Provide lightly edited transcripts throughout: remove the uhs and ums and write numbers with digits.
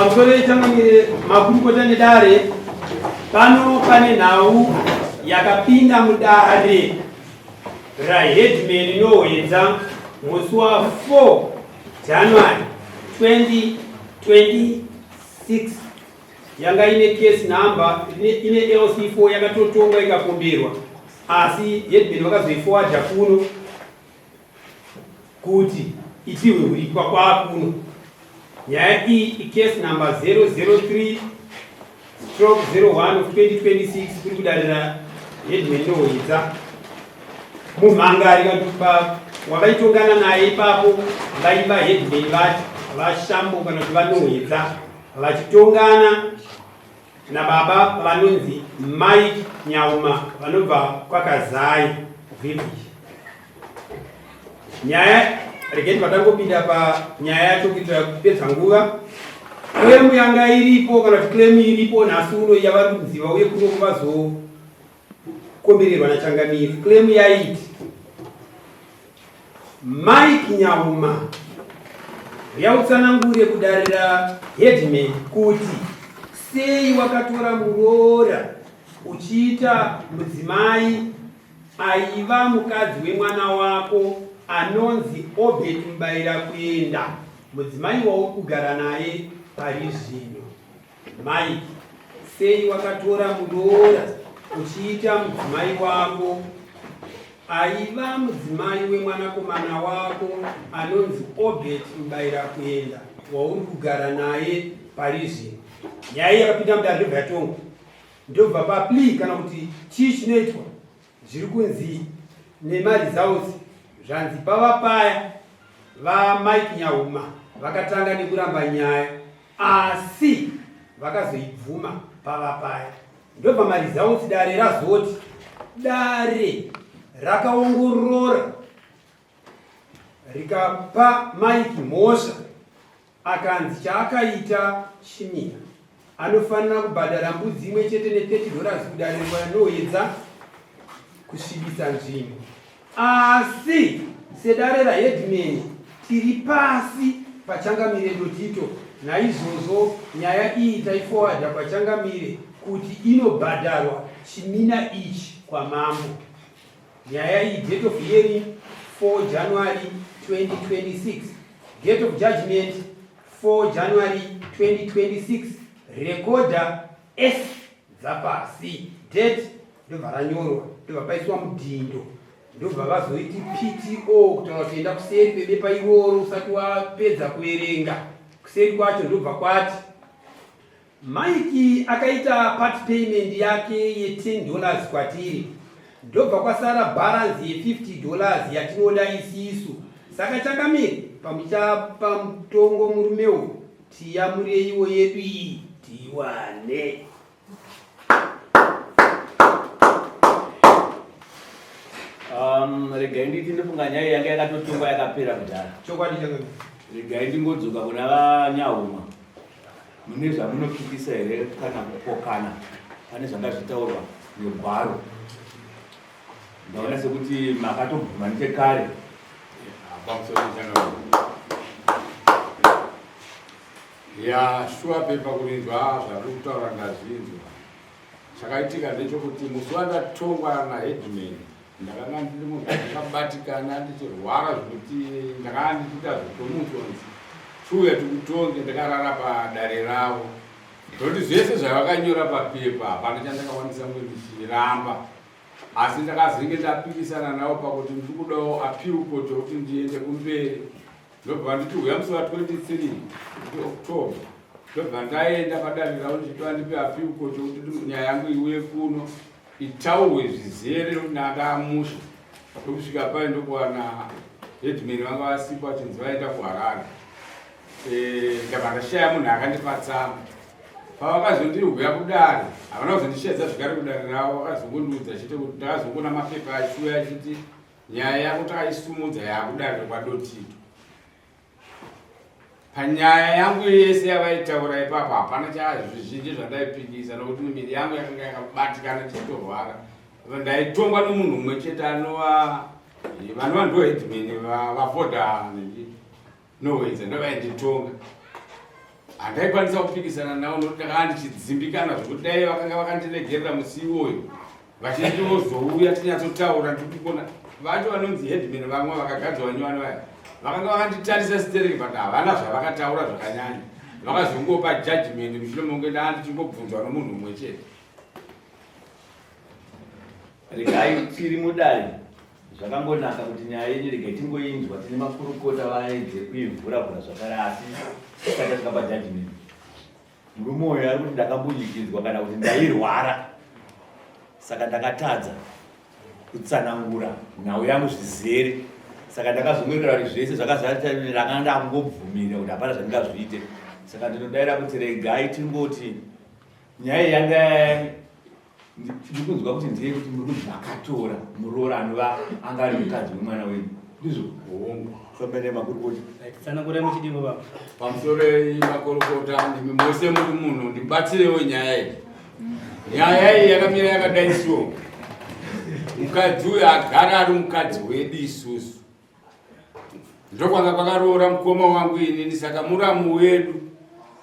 Pamusoro yechangamire, makurukota nedare, pano pane nhau yakapinda mudare raheadman Nohwedza musi wa 4 January 2026. Yanga ine case number ine LC4 yakatotongwa ikakomberwa, asi headman vakazoifowadha kuno kuti ipihwe kuripwa kwakuno. Nyaya iyi icase number 003 stroke 01 of 2026, kuri kudarira headman Nohwedza. Mumhangari kantupa wavaitongana naye ipapo vaiva headman vacho vaShambo kana kuti vaNohwedza, vachitongana nababa vanonzi Mike Nyauma vanobva kwaKazai village. Nyaya, regeni patangopinda panyaya yacho kuitira kupedza nguva. Claim yanga iripo kana kuti claim iripo nhasi uno yavari kunzi vauye kuno kuvazokombererwa nachangamiri, claim yaiti Mike Nyauma yautsanangure kudarira headman kuti sei wakatora muroora uchiita mudzimai aiva mukadzi wemwana wako anonzi Obert Mubaira Kuenda, mudzimai wauri kugara naye pari zvino. Mike, sei wakatora muroora uchiita mudzimai wako aiva mudzimai wemwanakomana wako anonzi Obert Mubaira Kuenda, wauri kugara naye pari zvino? Nyaya iyi yakapinda mudare, ndobva yatongwa, ndobva paplea kana kuti chii chinoitwa. Zviri kunzi nemaresults, zvanzi pava paya vaMike Nyahuma vakatanga nekuramba nyaya, asi vakazoibvuma pava paya. Ndobva maresults dare razoti dare rakaongorora rikapa Mike mhosva, akanzi chaakaita chimira, anofanira kubhadhara mbudzi imwe chete ne$30 kudare rwanoedza kusvibisa nzvimbo. Asi sedare raheadman tiri pasi pachangamire Dotito, naizvozvo nyaya iyi taifowadha kwachangamire kuti inobhadharwa chimina ichi kwamambo. Nyaya iyi, date of hearing 4 January 2026, date of judgment 4 January 2026, recorder S Dzapasi. Date ndobva ranyorwa, ndobva paiswa mudhindo, ndobva vazoiti PTO, kutaura kuti enda kuseri kwebepa iroro usati wapedza kuverenga kuseri kwacho. Ndobva kwati Mike akaita part payment yake ye$10 kwatiri, ndobva kwasara balance ye$50 yatinoda isisu. Saka changamire, pamuchapa mutongo murume uyu, tiyamureiwo yedu iyi tiwane. Regai nditi ndofunga nyaya yanga yakatotongwa yakapera kudhara. Chokwadi, changamire. Regai ndingodzoka kuna vaNyahuma. Mune zvamunopikisa here kana kupokana pane zvanga zvitaurwa negwaro? Ndaona sekuti makatobvuma nechekare. Pamusoro, changamire. Ya, shuwa, pepa kurinzwa zvandiri kutaura ndazvinzwa. Chakaitika ndechekuti musi wandatongwa naheadman ndakanga ndiri munhu ndakabatikana, ndichirwara zvekuti ndakanga ndichiita zvetomutonzi chiuya tikutonge. Ndakarara padare ravo nokuti zvese zvavakanyora papepa hapana chandakakwanisa kunge ndichiramba, asi ndakazenge ndapikisana navo pakuti ndiri kudawo appeal court yokuti ndiende kumberi. Ndobva nditi uya musi wa23 October, ndobva ndaenda padare ravo ndichiti vandipe appeal court yokuti nyaya yangu iuye kuno itaurwe zvizere, nokuti ndanga musha. Ndokusvika pai ndokuwana headman vanga vasipo, vachinzi vaenda kuHarare. Ndabva ndashaya munhu akandipa tsamba. Pavakazondirwira kudare havana kuzondishaidza zvekare kudare ravo, vakazongondiudza chete kuti ndakazongoona mapepa achiuya achiti nyaya yako takaisumudza yaakudare kwadotito. Panyaya yangu yese yavaitaura ipapo hapana chazvizhinji zvandaipikisa, nokuti miviri yangu yakanga yakabatikana ndichitorwara. Ndaitongwa nomunhu mumwe chete anova vanova ndo headman vaFoda Nowedza, ndovainditonga. Handaikwanisa kupikisana navo nokuti ndakanga ndichidzimbikana zvekuti dai vakanga vakandiregerera musi iwoyo vachindozouya tinyatsotaura ndikukona vacho vanonzi headman vamwe vakagadzwa nyowani vaya vakanga vakanditarisa stereki but havana zvavakataura zvakanyanya vakazongopa judgment mushure monge ndaa ndichingobvunzwa nomunhu mumwe chete. Regai tiri mudare zvakangonaka kuti nyaya yenyu regai tingoinzwa tine makurukota vaedze kuivhuravhura zvakare asi tisati tasvika pajudgment murume uyu ari kuti ndakambunyikidzwa kana kuti ndairwara saka ndakatadza kutsanangura nhau yangu zvizere saka ndakazongoitira kuti zvese zvakazandanga ndakungobvumira kuti hapana zvandingazviite saka ndinodaira kuti regai tingoti nyaya yanga ndiri kunzwa kuti ndiye kuti muri kunzi makatora muroora anova anga ari mukadzi wemwana wenyu ndizvo Hongu. Famba nemakurukota. Tsanangurai muchidimbu baba. Pamusoro makorokota ndimi mose muri muno ndibatsirewo nyaya iyi. Nyaya iyi yakamira yakadai so. Mukadzi uyu agara ari mukadzi wedu isusu. Ndokwanga kwakaroora mukoma wangu inini saka muramu wedu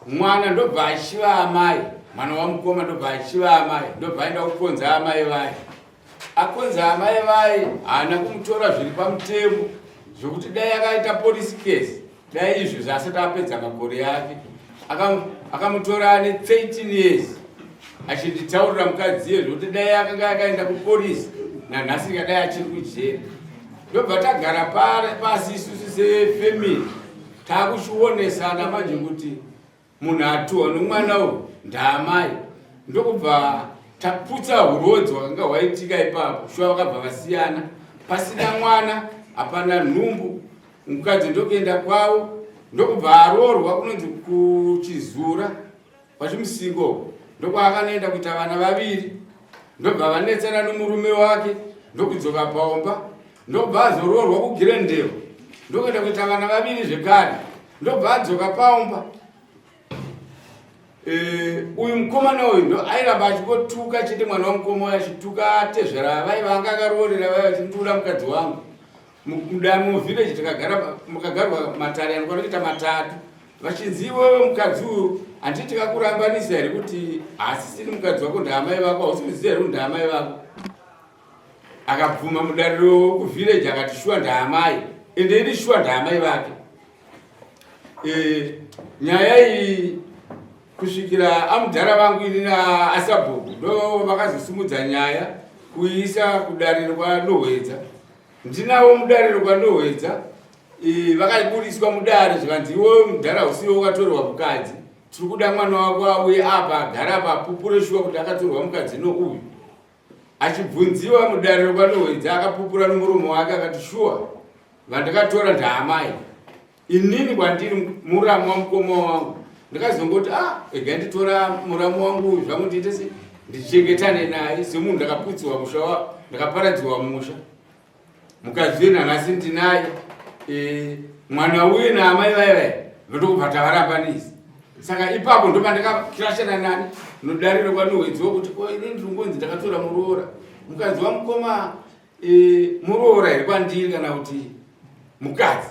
mwana ndobva achiva amai mwana wamukoma ndobva achiva amai ndobva aenda kukonza amai vaye akonza amai vaye haana kumutora zviri pamutemo zvokuti dai akaita police case dai izvo zvaasati apedza makore ake akamutora ane 13 years achinditaurira mukadzi iye zvokuti dai akanga akaenda kupolisi nanhasi ikadai achiri kujeri ndobva tagara pasi isusu sefamily takuchionesana manje kuti munhu atuwa nomwana uyu ndaamai ndokubva taputsa hurodzi hwakanga hwaitika ipapo shuwa vakabva vasiyana pasina mwana hapana nhumbu mukadzi ndokuenda kwavo ndokubva aroorwa kunonzi kuchizura kwachimusingo ndokwaakanoenda kuita vana vaviri ndobva vanetsana nomurume wake ndokudzoka paomba ndobva azoroorwa kugirendero ndokuenda kuita vana vaviri zvekare ndobva adzoka paomba eh, uyu mukomana uyu ndo airamba achingotuka chete mwana wamukoma uyu achituka tezvara vaiva anga akaroorera vaiva achindura mukadzi wangu muvillage takagara mukagarwa matare anokwana kuita matatu vachinzi iwewe mukadzi uyu handiti tikakurambanisa here kuti haasisiri mukadzi wako ndaamai vako hausi kuziva here kuti ndaamai vako akabvuma mudariro wekuvillage akati shuwa ndaamai ende iri shuwa ndaamai vake e, nyaya iyi kusvikira amudhara vangu ini naasabhuku ndo vakazosimudza nyaya kuiisa kudariro kwanohwedza ndinavo mudariro kwanohwedza e, vakaburiswa mudare zvikanzi iwe mudhara usiwe wakatorerwa mukadzi tiri kuda mwana wako auye apa agara apa apupure shuwa kuti akatorwa mukadzi nouyu Achibvunziwa mudare rekwaNohwedza akapupura nomuromo wake akati shuwa vandakatora ndaamai inini kwandiri muramu wamukoma wangu ndakazongoti ah ega nditora muramu wangu uyu zvangu ndiite se ndichengetane naye semunhu ndakaputsiwa musha ndakaparadziwa musha mukadzi uye nanhasi ndinaye e, mwana uye naamai vaye vaye ndokubva tavarambanisa saka ipapo ndopandakakirashana nani nodariro kwanowedziwa kuti ko ini ndiringonzi ndakatora muroora mukadzi wamukoma e, muroora here kwandiri kana kuti mukadzi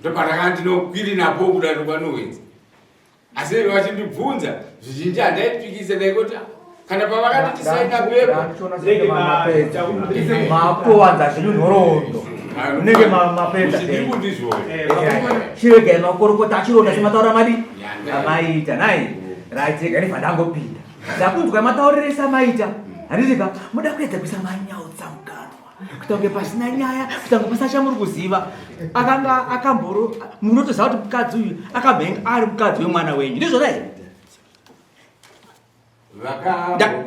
ndopandakanga ndinokwiri napo kudariro kwanowedzi asi vachindibvunza zvizhinji handaipikisa ndaingoti ah, kana pavakati tisaina pepa makutowanza zvenyu nhoroondo munenge mapedza chiregai makorokota achironda semataura madi amaita nai right rega ndibva ndangopinda ndakunzwa mataurire samaita handiti ka muda kuedza kuisa manyautsa mukanwa kuita kunge pasina nyaya kuita kunge pasina chamuri kuziva akanga akamboro munotoziva kuti mukadzi uyu akamhenga ari mukadzi wemwana wenyu ndizvona here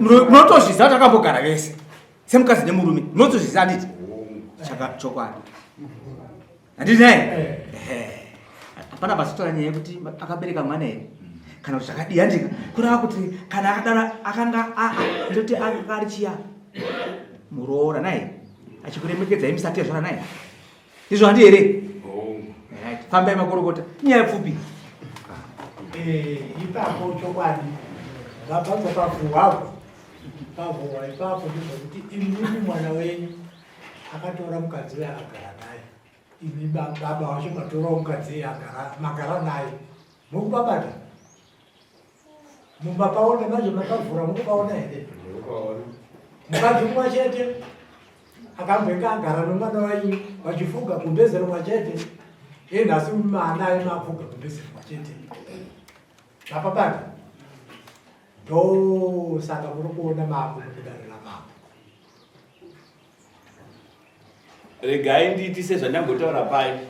munotozviziva kuti akambogara vese semukadzi nemurume munotozviziva handiti chokwadi handiti naye eh. hapana pazotora nyaya yekuti akabereka mwana here kana kuti zvakadii handika kureva kuti kana akadaro akanga ndoti akanga ari chiya muroora naye achikuremekedza imi satezvara naye ndizvo handi here fambai makorokota inyaya pfupi eh, ipapo chokwadi vabvanza pavhuhwavo pavhuhwa ipapo ndezvekuti imimi mwana wenyu akatora mukadzi uye akagara naye imi baba wacho matorawo mukadzi iye agara magara naye mukubabata Mumapaona manje makavhura mukupaona here? Mukadzi mumwe chete akambenge agara nomwana wainyu vachifuga gumbeze rimwe chete iye nhasi mwana mafuga gumbeze rimwe chete zvapabata ndosaka muri kuona mambo mukudare ramambo. Regai ndiiti sezvandambotaura paye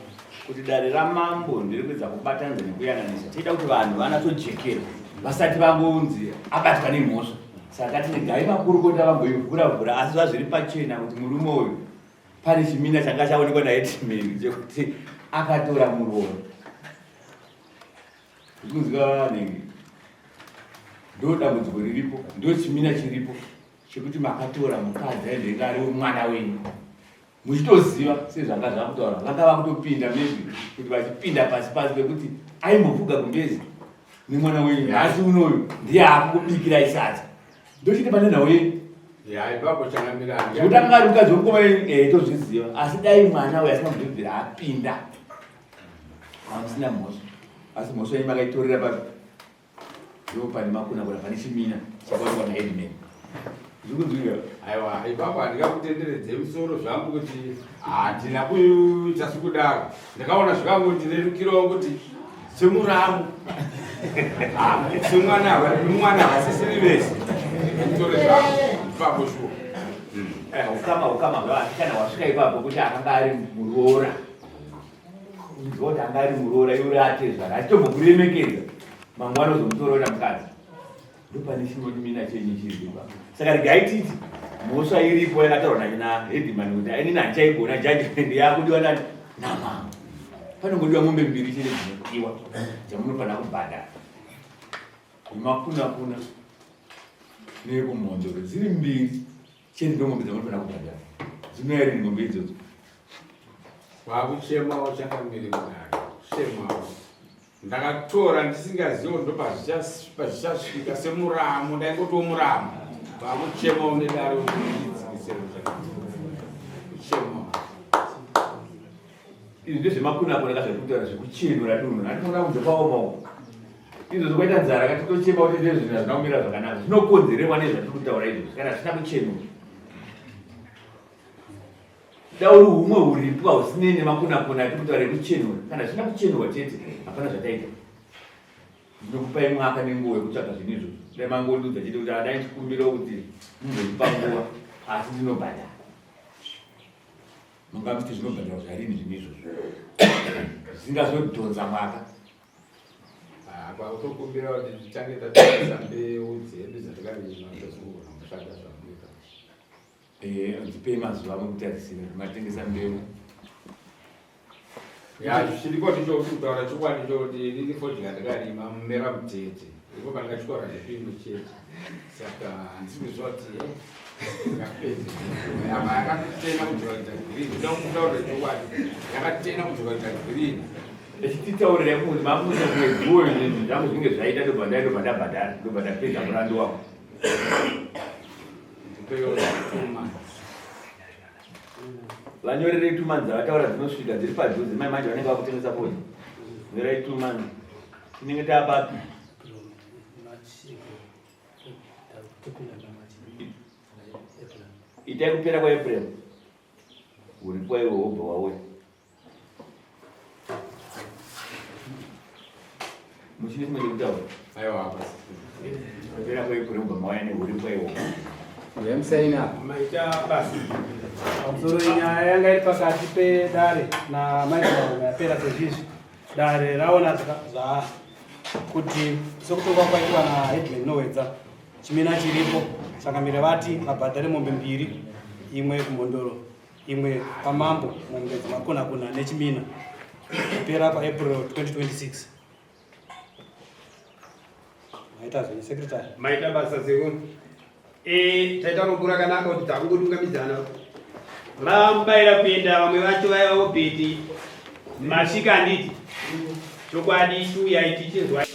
kuti dare ramambo ndiri kuedza kubatanidza nekuyananisa. Tiida kuti vanhu vanatsojekerwa vasati vangonzi abatwa nemhosva. Saka tati regai makurukota vamboivhura vhura asi zvazviri pachena kuti murume uyu pane chimina changa chaonekwa naheadman chekuti akatora muroora. Zvikunzwika vanenge ndo dambudziko riripo, ndo chimina chiripo. Chekuti makatora mukadzi aimbenge ari mwana wenyu muchitoziva sezvanga zvakutaura vanga vakutopinda maybe kuti vachipinda pasi pasi pekuti aimbofuga gumbezi nemwana wenyu nhasi unoyu ndiye akukubikirai sadza ndochiti pane nhau yenyu zvekuti anga ari mukadzi wemukoma wenyu eh, tozviziva asi dai mwana uyo asina kubvibvira apinda hamusina mhosva asi mhosva yenyu makaitorera papi Ndipo pane makunakuna pane chimina chakaonekwa naheadman. Zviri kunzwika? Aiwa, ipapo handingakutenderedzei musoro zvangu kuti handina kuita sekudaro. Ndakaona zvakangondirerukirawo kuti semuramu semwana mwana havasisiri vese. Nditore zvangu ipapo shuwa. Eh, ukama ukama hwavati kana wasvika ipapo kuti akanga ari muroora. Kunzwa kuti anga ari muroora iwe uri atezvara achitombokuremekedza mangwana uzomutorora mukadzi ndopane chimina chenyu chiri ipapo saka regai titi mhosva iripo yakataurwa naheadman kuti inini handichaigona judgment yakudiwa nani namambo panongodiwa mombe mbiri chete dzinodiwa dzamunofanira kubhadhara yemakunakuna neyekumhondoro dziri mbiri Chete ndo mombe dzamunofanira kubhadhara. Dzinouya rini mombe idzodzo? Kwakuchemawo chakamire kudaro. Chemawo. Ndakatora ndisingazivo ndo pazvichasvika semuramo ndaingotiwo muramo. Kwakuchemawo nedare ndidzikisero kuchemawo. Izvi ndezvemakunakuna kazvekutaura zvekuchenura dunhu. Handikuona kunze kwaoma uku. Izvo zvekuita nzara kati tochema kuti ndezvinhu hazvina kumira zvakanaka. Zvinokonzererwa nezvatiri kutaura izvozvi kana zvisina kuchenurwa. Dauri humwe huripwa husinei nemakunakuna atiri kutaura ekuchenura. Kana zvisina kuchenurwa chete hapana zvataita. Ndinokupai mwaka nenguva yekutsvaga zvinhu izvozvo. Dai mangondiudza chete kuti adai ndikumbirawo kuti mumbondipa nguva asi ndinobhadhara. Manga muchiti zvinobhadharwa zvarini zvinhu izvozvo. Zvisingazodhonza mwaka. Ah, kwakutokumbira kuti tichange tatengesa mbeu dzedu dzatakarima tozongona mushanda zvamuita. Eh, ndipei mazuva amwe kutarisira kuti matengesa mbeu. Ya, chiripo ndicho kuti kutaura chokwadi chokuti inini fodya ndakarima mumera mutete. Ipo pandakatyora zvipindu chete. Saka handisi kuziva kuti eh, ndingapedze. Apa yakatena kudzoka kuita green. Ndakutaura chokwadi. Yakatena kudzoka kuita green. Echititaurira kuti makuita mwedzi uyu zvinhu zvangu zvinge zvaita ndobva ndai ndobva ndabhadhara ndobva ndapedza murandu wangu. Vanyorerei tumanzi dzavataura dzinosvika dziri padhuze mai manje vanenge vakutengesa foni. Nyorai tumanzi. Tinenge taapapi? Itai kupera kwaApril. Uripo iwe wobva wauya. Muchine chimwe chekutaura? Aiwa apa. Kupera kwaApril wobva mauya neuripo iwo. Musaina. Maita basa. Pamusoro nyaya yanga iri pakati pedare namai Marume yapera sezvizvi. Dare raona zva kuti sekutongwa kwaitwa naHeadman Nowedza chimina chiripo changamire vati vabhadhare mombe mbiri imwe kumhondoro imwe kwamambo mombe dzemakonakona nechimina kupera kwaApril 2026. Maita zvenyu secretary. Maita basa sekuru. Eh, taita rombo rakanaka kuti takungodungamidzana. Vambaira kuenda vamwe vacho vaiva vobheti. Masvika handiti? Chokwadi chiuyai tichinzwa.